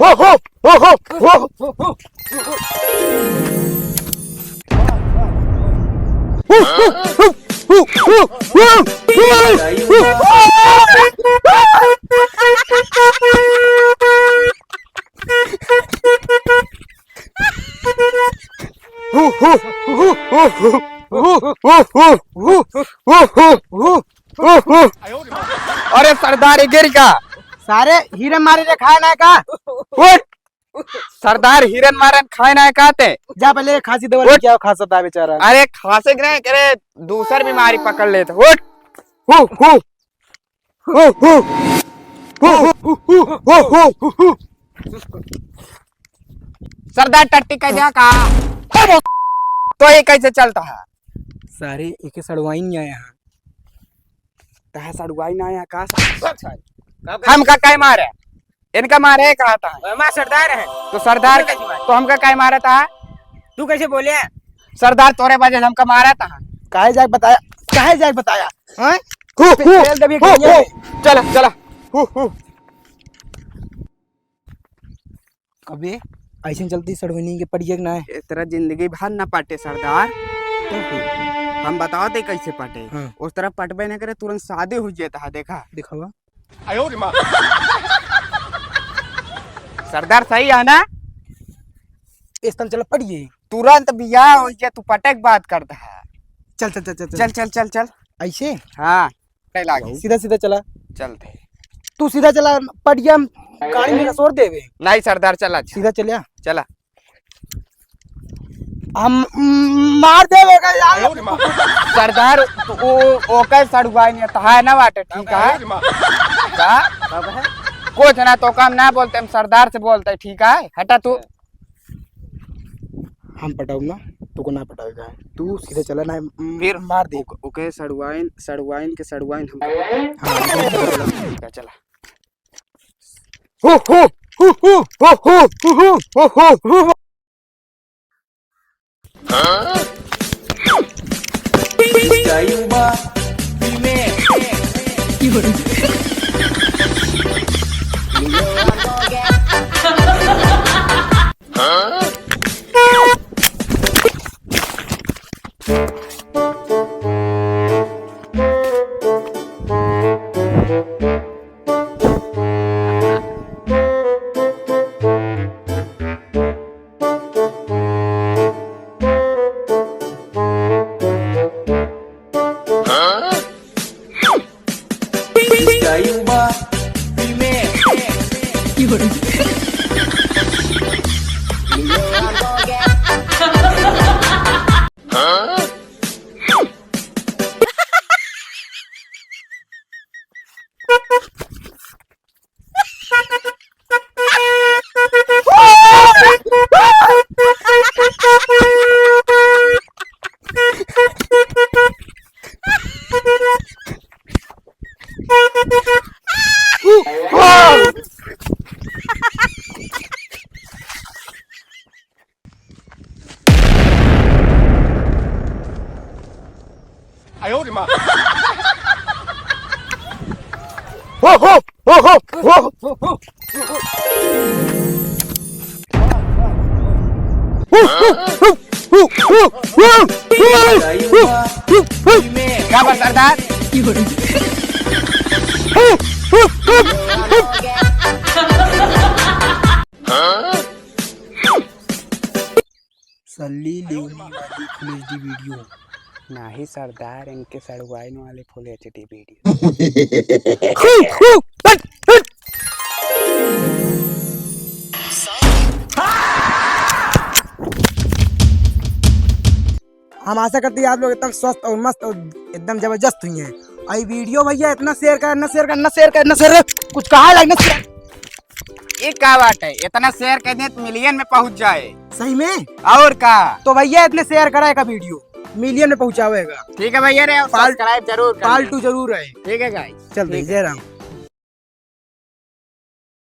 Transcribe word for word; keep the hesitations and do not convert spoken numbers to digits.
हो, हो, हो, हो, हो। अरे सरदार, ये गिर का? सारे हीरे मारे रे, खाए ना का? उठ। सरदार हिरन मारन खाए ना का ते? जा पहले खांसी दवा उठ। लेके आओ, खांसत है बेचारा। अरे खांसे के नहीं, अरे दूसर बीमारी पकड़ लेत। उठ। हु, हु। हु, हु। हु, हु। सरदार टट्टी कह दिया का? तो ये कैसे चलता है? सारे एके सड़वाई नहीं आया है। तहा सड़ुआई ना आया का? अच्छा, का कर- हमका काहे मारे? इनका मारे कहा था? हमार सरदार है। तो सरदार तू कैसे मारे? तो हमका काहे मारा था? तू कैसे बोले? सरदार तोरे वजह से हमका मारा था। काहे जाके बताया? काहे जाके बताया? हाँ? हु, हु, तेल दबी हु, गई है। हु। चला, चला। Who, who. अबे, ऐसे चलती सड़वनी के पड़िए के ना है। ए, तेरा जिंदगी भर ना पटे सरदार। तो फिर? हम बताओ ते कैसे पटे। हाँ। उस तरह पटबे ना करे, तुरंत शादी हो जाता है, देखा? दिखावा। आयो रे माँ। सरदार सही है ना? इस तरह चला पड़िए। तुरंत बियाह हो गया, तू पटे के बात करता है। चल, चल, चल, चल, चल। चल, चल, चल, चल। ऐसे? हाँ। कहीं लागे। सीधा सीधा चला। चलते। तू सीधा चला, पटिया हम गाड़ी में रसोर देवे। नहीं सरदार, चला, चला। सीधा चलिया। चला। हम, उम, मार देवे का यार। सरदार, तू, ओ, ओकर सड़ुआई नहीं, तहार ना बाटे, ठीक है? का? कुछ ना, तो काम ना बोलते, हम सरदार से बोलते, ठीक है? हटा तू। हम पटाऊ ना, तू को ना पटावे का है। तू सीधे चला ना, उम, फिर मार दे। ओक-, ओके सड़ुआइन, सड़ुआइन के सड़ुआइन हम पटाऊ। हाँ, ठीक है, चला। हो, हो, हो, हो। हो, हो, हो, हो, हो। का बा सरदार? सल्ली लेवनी वाली फुल एचडी वीडियो। नाही सरदार, इनके सड़ुआइन वाले फुल एचडी वीडियो। हम आशा करते हैं आप लोग एकदम स्वस्थ और मस्त और एकदम जबरदस्त हुई हैं। और ये वीडियो भैया इतना शेयर कर, ना शेयर कर, ना शेयर कर, ना शेयर कर, कुछ कहा लाग ना शेयर। ये का बात है, इतना शेयर कर दे तो मिलियन में पहुंच जाए। सही में? और का? तो भैया इतने शेयर कराए का वीडियो मिलियन में पहुंचावेगा। ठीक है भैया रे, और पाल-, सब्सक्राइब जरूर कर पाल दे। टू जरूर है। ठीक है गाइस। चल ठीक है। जय राम।